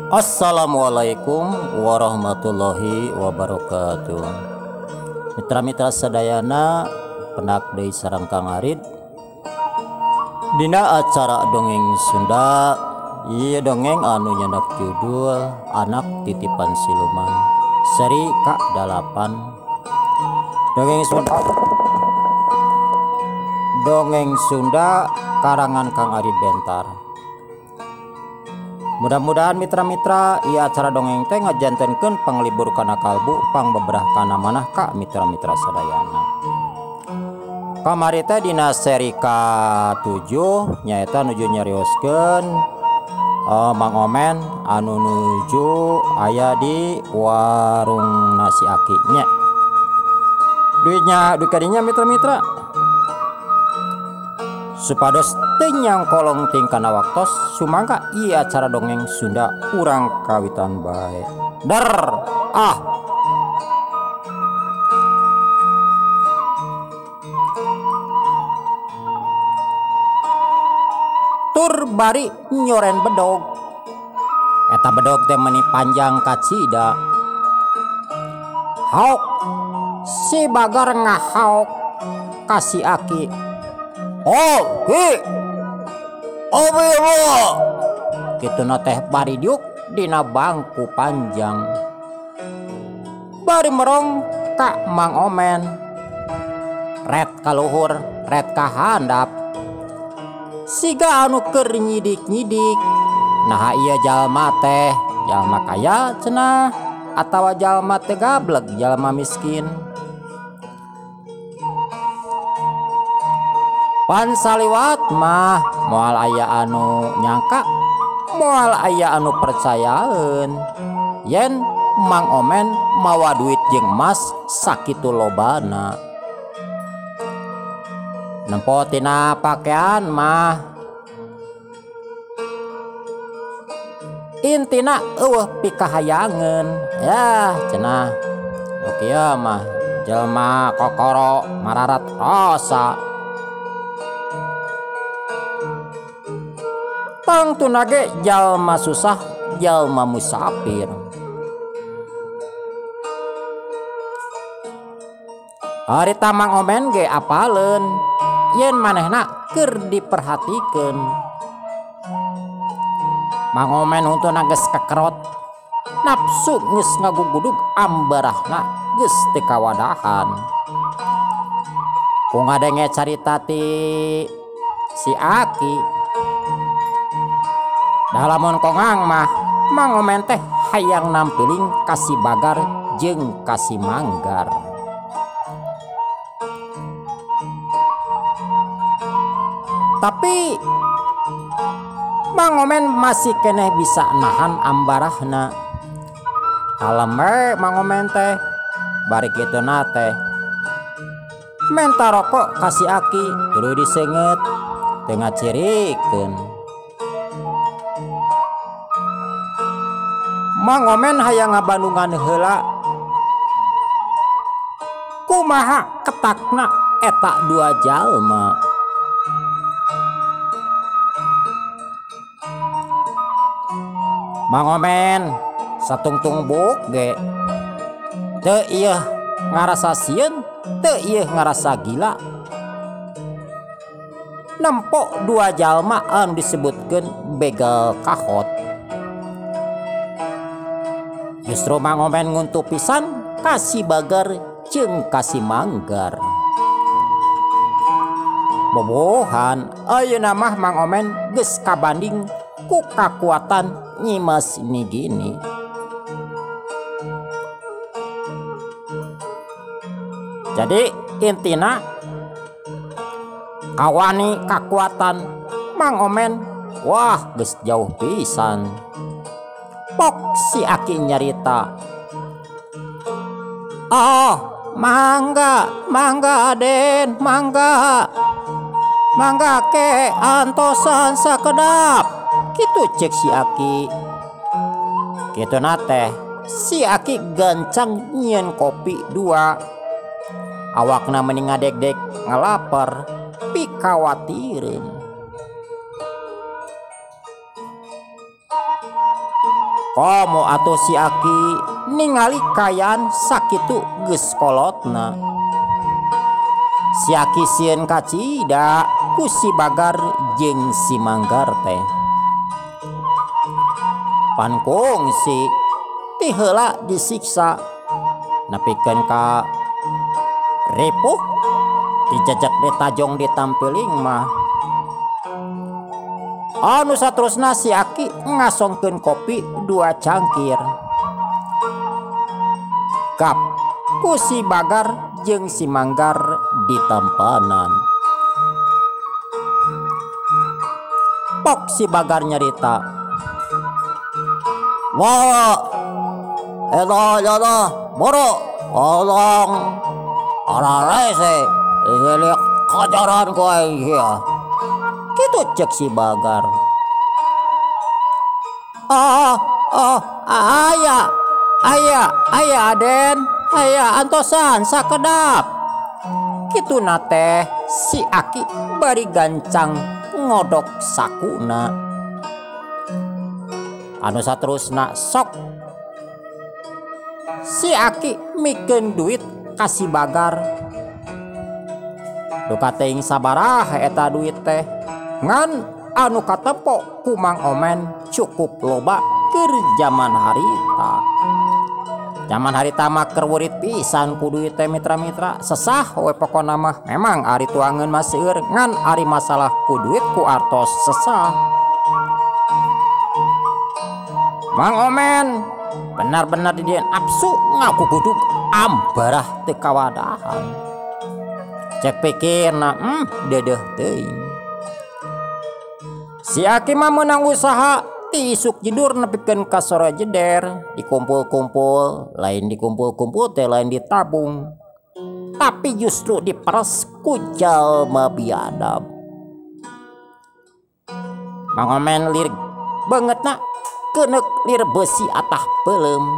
Assalamualaikum warahmatullahi wabarakatuh. Mitra-mitra sadayana pendak deui sareng Kang Arid dina acara dongeng Sunda. Ieu dongeng anu nyandak judul Anak Titipan Siluman seri ka-8. Dongeng Sunda, dongeng Sunda karangan Kang Arid Bentar. Mudah-mudahan mitra-mitra ieu acara dongeng teh ngajantenkeun panglibur kana kalbu, pangbeberah kana manah ka mitra-mitra sadayana. Kamari teh dina seri ka-7 nyaeta nuju nyarioskeun Mang Omen anu nuju aya di warung nasi aki nya. Duitnya duit kadinya mitra-mitra supados teu nyangkolong ting kana waktos, sumangga ieu acara dongeng Sunda urang kawitan bae. Der ah. Tur bari nyoren bedog. Eta bedog teh meuni panjang kacida. Haok si Bagar ngahaok ka si Aki. Oh, hi. Obe wo. Kituna teh bari diuk dina bangku panjang. Bari merong ka Mang Omen. Ret ka luhur, ret ka handap. Siga anu keur nyidik-nyidik. Naha ieu jalma teh, jalma kaya cenah atawa jalma teh gableg, jalma miskin. Pan saliwat mah moal aya anu nyangka, moal aya anu percayaeun yen Mang Omen mawa duit jeung emas sakitu lobana. Nempo tina pakean mah intina eueuh pikahayangeun. Yah cenah nu kieu mah jelema kokoro mararat rosa. Tangtuna ge jalma susah, jalma musafir. Harita Mang Omen ge apaleun yen manehna keur diperhatikeun. Mang Omen huntuna geus kekerot, nafsu geus ngagugudug, ambarahna geus teu kawadahan. Ku ngadenge carita ti si Aki, da lamun kongang mah Mang Omen teh hayang nampiling ka si Bagar jeung ka si Manggar. Tapi Mang Omen masih keneh bisa nahan ambarahna. Kalem we Mang Omen teh, bari kituna teh menta rokok ka si Aki tuluy diseungeut teu ngacirikeun. Mang Omen hayang ngabandungan heula kumaha ketakna eta dua jalma. Mang Omen satungtung buk ge teu ieu ngarasa sieun, teu ieu ngarasa gila. Nempo dua jalma anu disebutkeun begal kahot. Justru Mang Omen nguntuh pisan ka si Bagar jeung ka si Manggar. Bobohan ayeuna mah Mang Omen geus kabanding ku kakuatan Nyimas Nigini. Jadi intina kawani kakuatan Mang Omen wah geus jauh pisan. Pok si Aki nyarita, oh mangga, mangga Aden, mangga, mangga ke antosan sakedap. Kitu cek si Aki. Kitu nate si Aki gancang nyieun kopi dua. Awakna meni ngadegdeg ngalaper pikawatireun. Komo atuh si Aki ningali kayan sakitu geus kolotna. Si Aki sieun kacida ku si Bagar jeung si Manggar teh. Pan kungsi ti heula disiksa nepikeun ka ripuh dijejek ditajong ditampiling mah. Anu saterusna si Aki ngasongkeun kopi 2 cangkir. Gap ku si Bagar jeung si Manggar ditampanan. Pok si Bagar nyarita. Wah, eta jana boro olong ararese ini kajaran ku aing sia. Kitu cek si Bagar. Oh, oh, aya, aya, aya Aden, aya antosan sakedap. Kitu na teh si Aki bari gancang ngodok sakuna. Anu saterusna sok si Aki mikeun duit ka si Bagar. Duka teuing sabaraha eta duit teh. Ngan anu katempo ku Mang Omen cukup loba keur jaman harita. Jaman harita mah keur wurit pisan ku duit teh mitra-mitra. Sesah we pokona mah. Memang ari tuangeun mah seueur ngan ari masalah ku duit ku artos sesah. Mang Omen benar-benar didian apsu ngaku gudug ambarah teu kawadahan. Cek pikirna dedeuh teuing. Si Aki mah meunang usaha ti isuk jidur nepikeun ka sore jeder, dikumpul-kumpul, lain dikumpul-kumpul teh lain ditabung. Tapi justru diperes ku jalma biadab. Mang Omen lir beungeutna keuneuk lir beusi atah peuleum.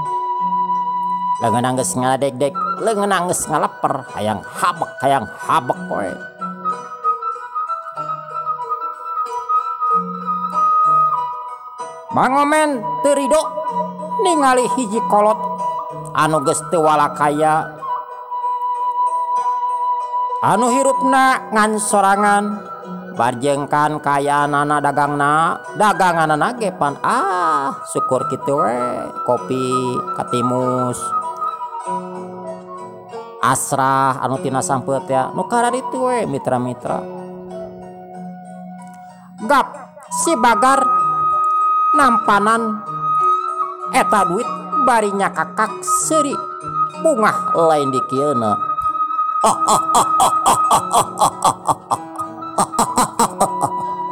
Leungeun geus ngaledeg-deg, leungeun geus ngaleper, hayang habek we. Mang Omen teu rido ningali hiji kolot anu geus teu walakaya, anu hirupna ngan sorangan, barjengkan kayaanana dagangna, daganganana ge pan syukur kitu we, kopi katimus asrah anu tina sampeut teh nu kararitu we mitra-mitra. Gap si Bagar nampanan eta duit bari nyakakak seuri bungah lain dikieuna.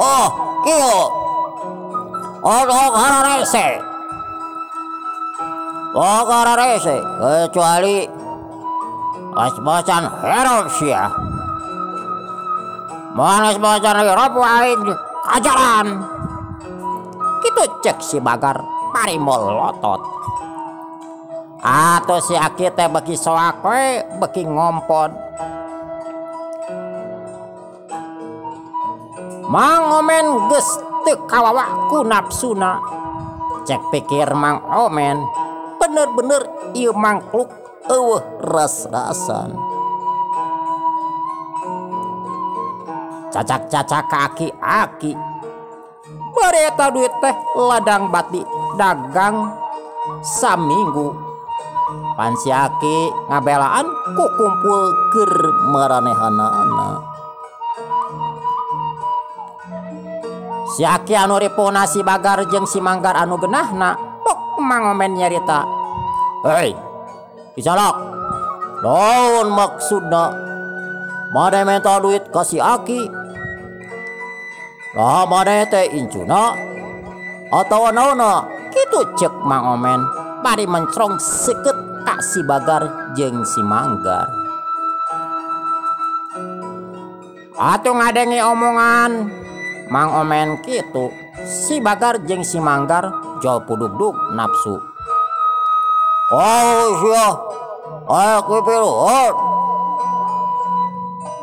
Oh, kieu. Odong hararese. Oh, hararese kecuali asbacan herop sia. Manas bacan herop aing kajaran. Kitu cek si Bagar bari molotot. Atau si Aki teh beki soak we beki ngompon. Mang Omen geus teu kawawa ku nafsuna. Cek pikir Mang Omen bener-bener ieu mangkluk eueuh ras-rasan. Cacak-cacak ka aki-aki. Bari eta duit teh ladang bati dagang saminggu. Pan si Aki ngabelaan ku kumpul keur maranehanana. Si Aki anu ripuhna si Bagar jeung si Manggar anu genahna, pok Mang Omen nyarita. Hei, Kisalak, naon maksudna? Mane minta duit ka si Aki? Lah mane teh incuna atawa naonna? Kitu cek Mang Omen bari mencrong seukeut ka si Bagar jeung si Manggar. Atuh ngadenge omongan Mang Omen kitu, si Bagar jeung si Manggar jol pudugdug nafsu. Oh sia, ayo kipiluhun.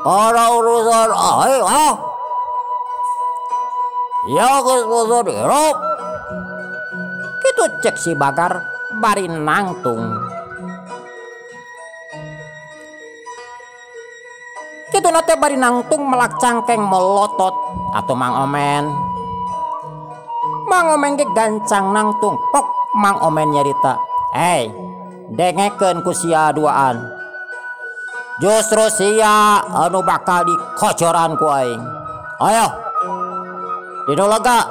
Kana urusan aing ah. Ya geus bosan hirup. Kitu Kitu cek si Bagar bari nangtung. Kitu na teh bari nangtung melak cangkeng melotot atuh Mang Omen. Mang Omen ge gancang nangtung pok Mang Omen nyarita, "Hei, dengekeun ku sia duaan. Justru sia anu bakal dikocoran ku aing. Ayo, dinu lega,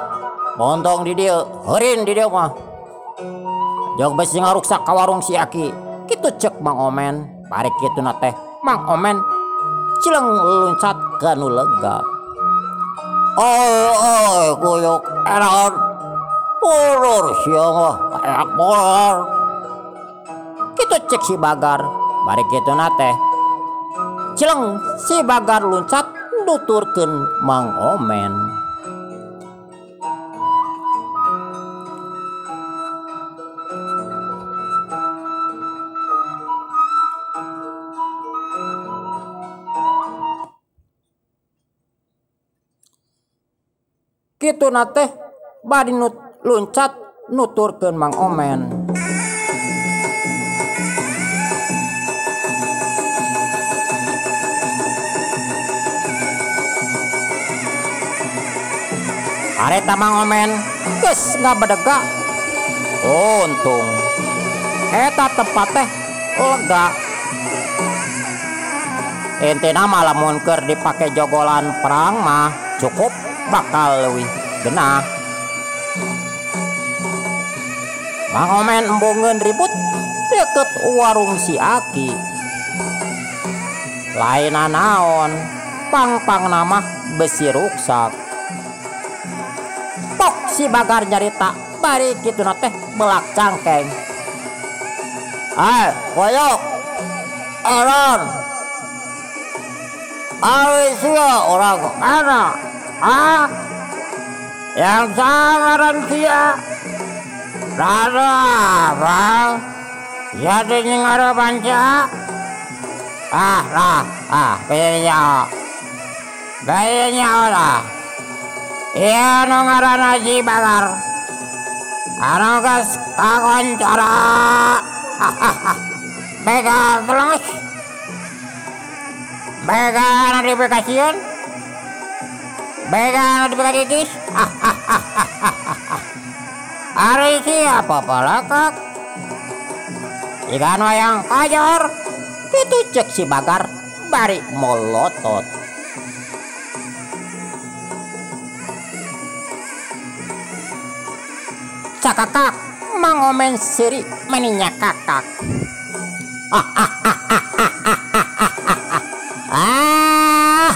montong di dieu, heurin di dieu mah. Jog besi ngaruksak ka warung si Aki." Kitu cek Mang Omen. Bari kitu na teh Mang Omen cileng luncat ka nu lega. "Oi oi kuyuk eran. Urur sia mah enak molar." Kitu cek si Bagar. Bari kitu na teh cileng si Bagar luncat nuturkeun Mang Omen. Kitu na teh bari luncat nuturkeun Mang Omen. Hareta Mang Omen geus ngabedega. Untung eta tempat teh lega. Intina mah lamun keur dipake jogolan perang mah cukup bakal leuwih genah. Mang Omen embungeun ribut deket warung si Aki. Lain naon, pang-pangna mah besi ruksak. Pok si Bagar nyarita bari kituna teh belak cangkeng. "Ai, koyok. Eron. Awi sia orang mana? Ah? Yang sangaran sia. Rada apa? Jadi ngarepan sia. Ah, lah, ah, kayaknya. Kayaknya lah. Iya nu ngaranna si Bagar. Anu geus kakoncara. Begal telenges. Begal anu dipikasieun. Begal anu dipikatitis. Ari siapa palakak? Ikan wayang kajor. Kitu cek si Bagar bari molotot. Cakakak Mang Omen seri meninya kakak. Ah,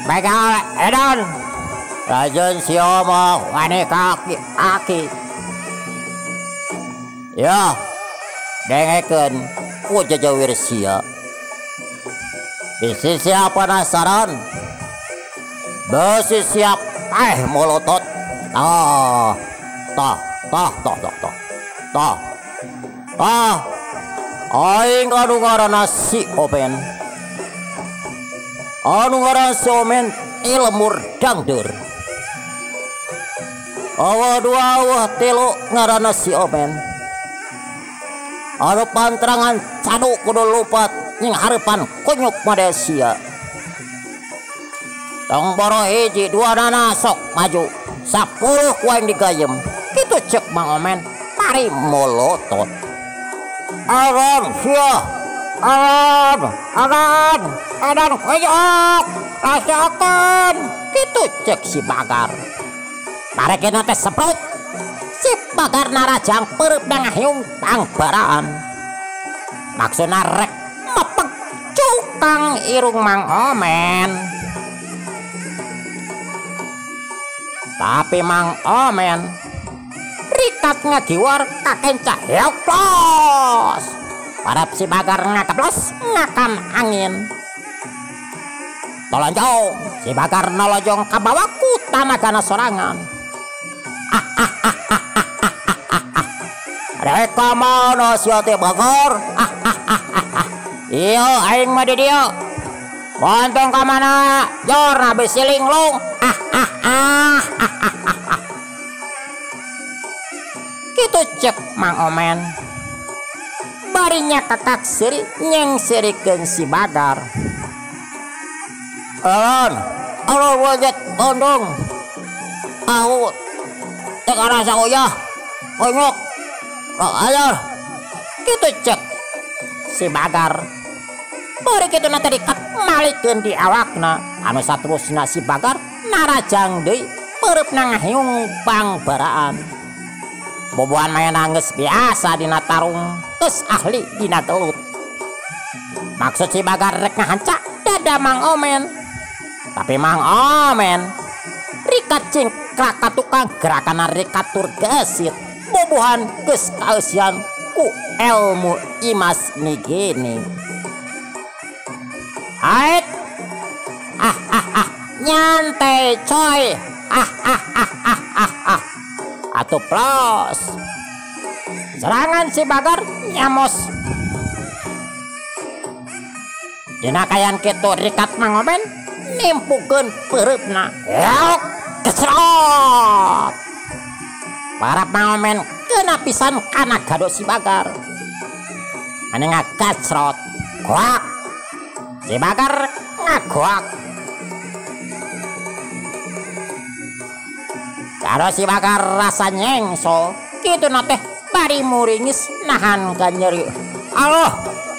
begal edon. Rajin sia mah wani kaki aki. Ya, dengekeun ku jajawir sia. Bisi siap penasaran. Besi siap molotot. Tah, tah, tah, tah, tah, tah, tah. Ah, aing anu ngaranna si Omen. Anu ngaranna si Omen ilemur dangdur. Awa dua awa tilu ngaranna si Omen. Anu pantrangan cadu kudu lupat nying hareupan kunyuk Malaysia. Tong boro hiji dua nana sok maju 10 ku aing digayem. Kitu cek Mang Omen pari molotot. Aron sia. Aron, aron, aron koyok, rasakan. Kitu cek si Bagar. Parekena teh semprot. Si Bagar narajang peureub ngahiung tangbaraan. Maksudna rek mepeg cukang irung Mang Omen. Tapi Mang Omen rikat ngagiwar kakenca heoplos. Parap si Bagar ngakeplos ngakan angin. Tolonjong si Bagar nolojong kabawa ku tanagana sorangan. Rek ka mana sia teh Bagar? Iya aing mah di dieu. Montong ka mana? Jor na bisi linglung. Kitu cek Mang Omen. Barinya kakak seri nyengserikeun si Bagar. Alon, alon wajat ondong. Au teu karasa uyah. Onyok. Ayo. Kitu cek si Bagar. Bari kitu na tadi malikeun di awakna. Anu saterusna si Bagar narajang deui peureupna ngahiung pangbaraan. Boboan mayana geus biasa dina tarung, geus ahli dina gelut. Maksud si Bagar rek ngahanca dada Mang Omen. Tapi Mang Omen rikat cingkrak ka tukang gerakana rikat tur gesit. Bobohan geus kaeusian ku ilmu Imas Nigini. Ait. Ah ah ah, nyantai coy. Ah ah ah ah ah ah. Atau plus. Serangan si Bagar nyamos. Dina kayan kitu rikat Mang Omen nimpukeun peureupna. Eok kesrot. Para Mang Omen kena pisan kana gado si Bagar. Ane ngakasrot. Goak. Si Bagar ngagoak. Karo si Bagar rasa nyengso, kitu na teh bari muringis nahan ka nyeri. Aloh,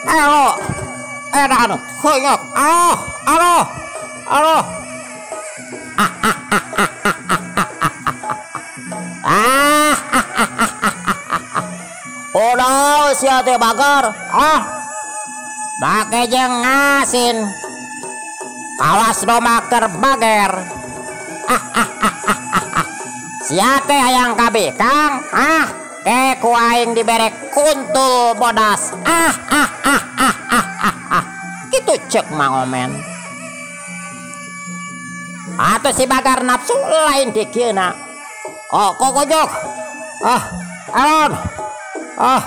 aloh, edan, hoyok, aloh, aloh, aloh. Ah ah ah ah ah ah ah ah. Udah sia teh Bagar, ah, make jeung ngasin, kawas domba keur bager. Ah ah ah ah ah. Sia teh hayang kabeh Kang, ah, ke ku aing dibere kuntul bodas. Ah ah ah ah ah ah ah. Kitu cek Mang Omen. Atuh si Bagar nafsu lain dikieuna. Oh, kokojok. Ah, alon. Ah,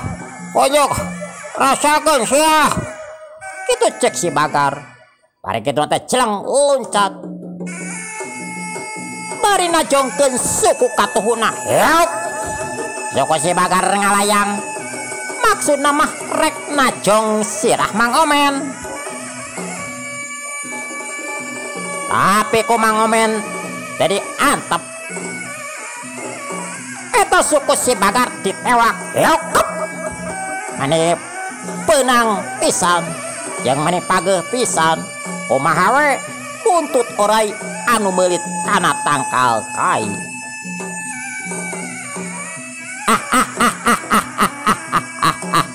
kojok. Rasakeun sia. Kitu cek si Bagar. Bari kitu teh celeng loncat. Bari najongkeun suku katuhuna. Heok. Suku si Bagar ngalayang. Maksudna mah rek najong sirah Mang Omen. Tapi ku Mang Omen jadi antep. Eta suku si Bagar ditewak. Heok. Mane peunang pisan, jeung mane pageuh pisan. Kumaha we buntut orai anu meulit kana tangkal kai. Ah ah ah ah ah ah ah ah.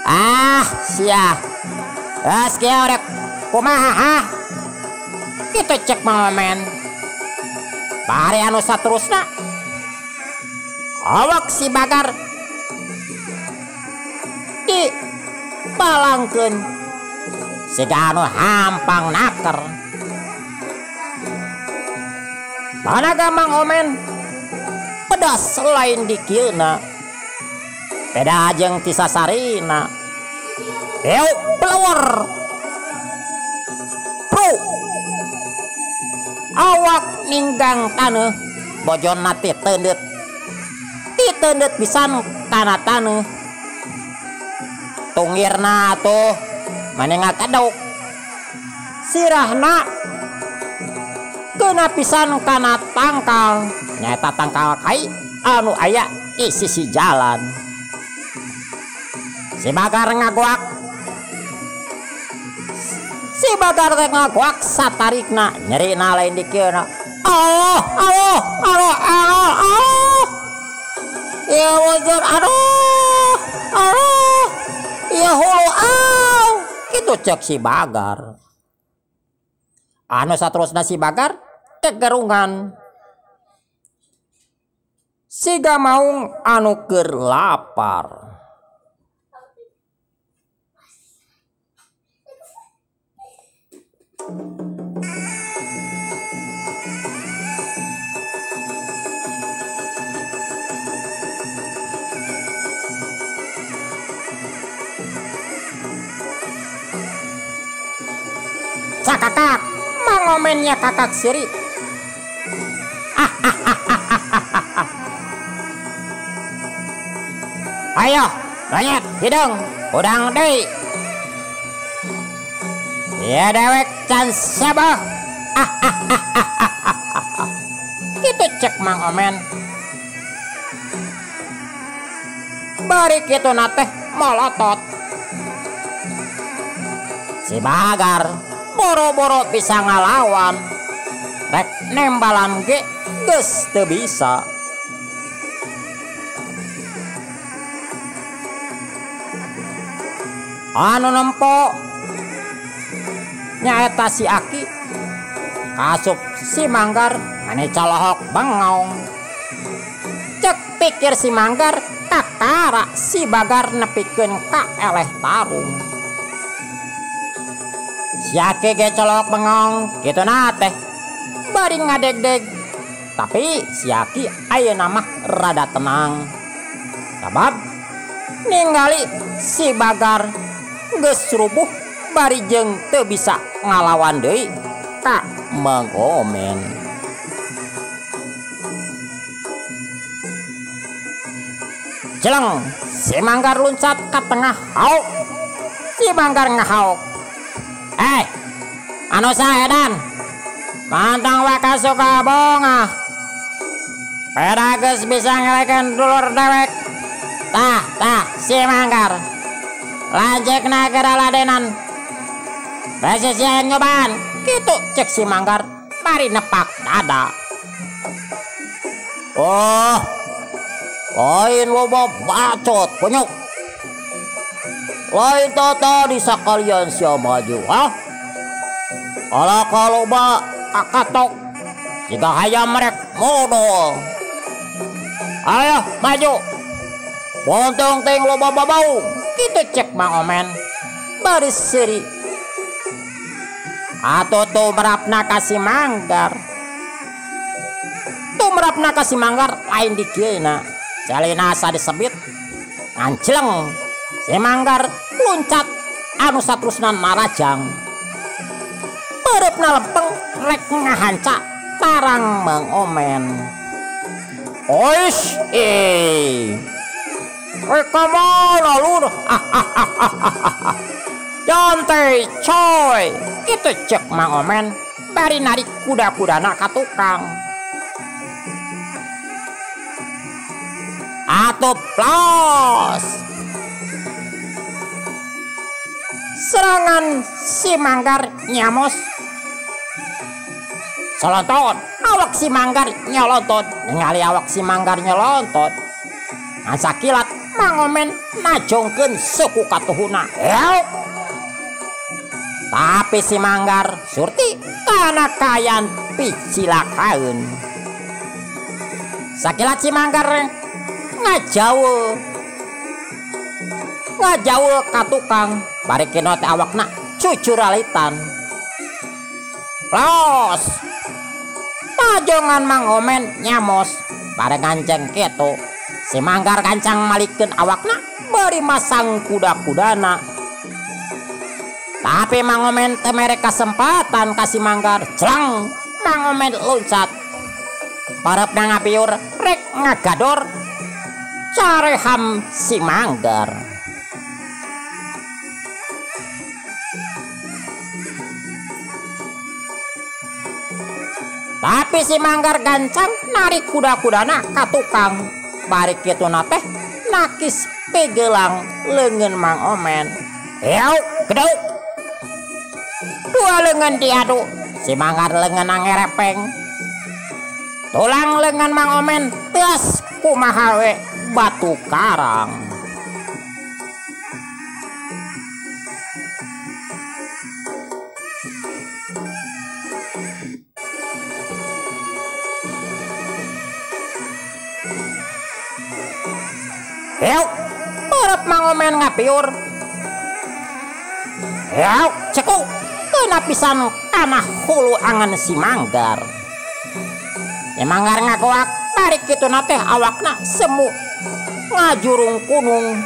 Ah sia. Geus kieu rek kumaha ah? Kitu cek Mang Omen. Bari anu saterusna awak si Bagar dibalangkeun siga anu hampang naker. Tanaga Mang Omen pedas lain dikieuna, beda jeung ti sasarina. Euk pelawar. Pru. Awak ninggang taneuh, bojonna teh teundeut. Titeundeut pisan kana taneuh. Tunggirna atuh mane ngakedok. Sirahna kena pisan kana tangkal, nyaeta tangkal kai anu aya di sisi jalan. Si Bagar ngagoak. Si Bagar teh ngagoak satarikna, nyerina lain dikieuna. Allah, Allah, Allah, Allah, Allah. Ya wajar, aduh, aduh. Ya hulu aw. Kitu cek si Bagar. Anu saterusna si Bagar kegerungan. Siga maung anu keur lapar. Cakakak, mangomennya kakak siri. Ayo, monyet hidung, udang deui. Ya dewek can sabah. Kitu cek Mang Omen. Bari kituna teh molotot. Si Bagar boro-boro bisa ngalawan. Rek nembalan ge geus teu bisa. Anu nempo nyaeta si Aki kasup si Manggar ane calohok bengong. Cek pikir si Manggar kakara si Bagar nepikeun ka eleh tarung. Si Aki ge calohok bengong kituna teh bari ngadegdeg. Tapi si Aki ayeuna mah rada tenang. Sabab ningali si Bagar geus rubuh bari jeung teu bisa ngalawan deui ka Mang Omen. Jeleng si Manggar luncat ka tengah hauk. Si Manggar ngahauk. Anu saedan mantang waka suka bongah. Peda geus bisa ngelekeun dulur dewek. Tah tah si Manggar lanjekna ke ladenan. Besi sia nyobaan kitu cek si Manggar bari nepak dada. Oh, lain loba bacot kunyuk. Lain tadi sakalian sia maju, hah? Alah kalau ba kakatok siga hayam rek modol. Ayo maju. Bontong ting loba babau. Kitu cek Mang Omen bari seuri. Atau tumrapna ka si Manggar. Tumrapna ka si Manggar lain dikieuna. Celina asa disebit ngancleng. Si Manggar luncat anu satrusna marajang. Pereupna lempeng rek ngahanca tarang Mang Omen. Oish rek ka mana lur? Jantai coy. Kitu cek Mang Omen bari narik kuda-kudana ka tukang. Atuh plos. Serangan si Manggar nyamos. Solontot awak si Manggar nyolontot. Ningali awak si Manggar nyolontot. Ngan sakilat Mang Omen najongkeun suku katuhuna. Tapi si Manggar surti kana kayan picilakaeun. Sakilat si Manggar ngajauh. Ngajauh ka tukang. Bari kino teh awakna cucuralitan. Los. Tajongan Mang Omen nyamos. Bare nganceng kitu. Si Manggar gancang malikeun awakna bari masang kuda-kudana. Tapi Mang Omen teu mere kasempatan ka si Manggar. Jlang Mang Omen loncat. Pareupna ngapiur rek ngagador careham si Manggar. Tapi si Manggar gancang narik kuda-kudana ka tukang. Bari kituna teh nakis pegelang leungeun Mang Omen. Euk geduk. Dua leungeun diadu. Si Manggar leungeunna ngerepeng. Tulang leungeun Mang Omen teas kumaha we batu karang. Euk, parep Mang Omen ngapiur. Euk, cekuk, kena pisan tanah hulu angan si Manggar. Si Manggar ngakoak, tarik kituna teh awakna semu ngajurung kunung.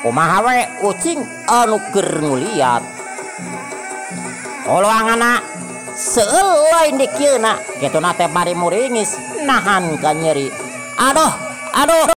Kumaha we ucing anu keur nguliat. Hulu anganna seueul lain dikieuna, kituna teh bari muringis nahan ka nyeri. Aduh, aduh.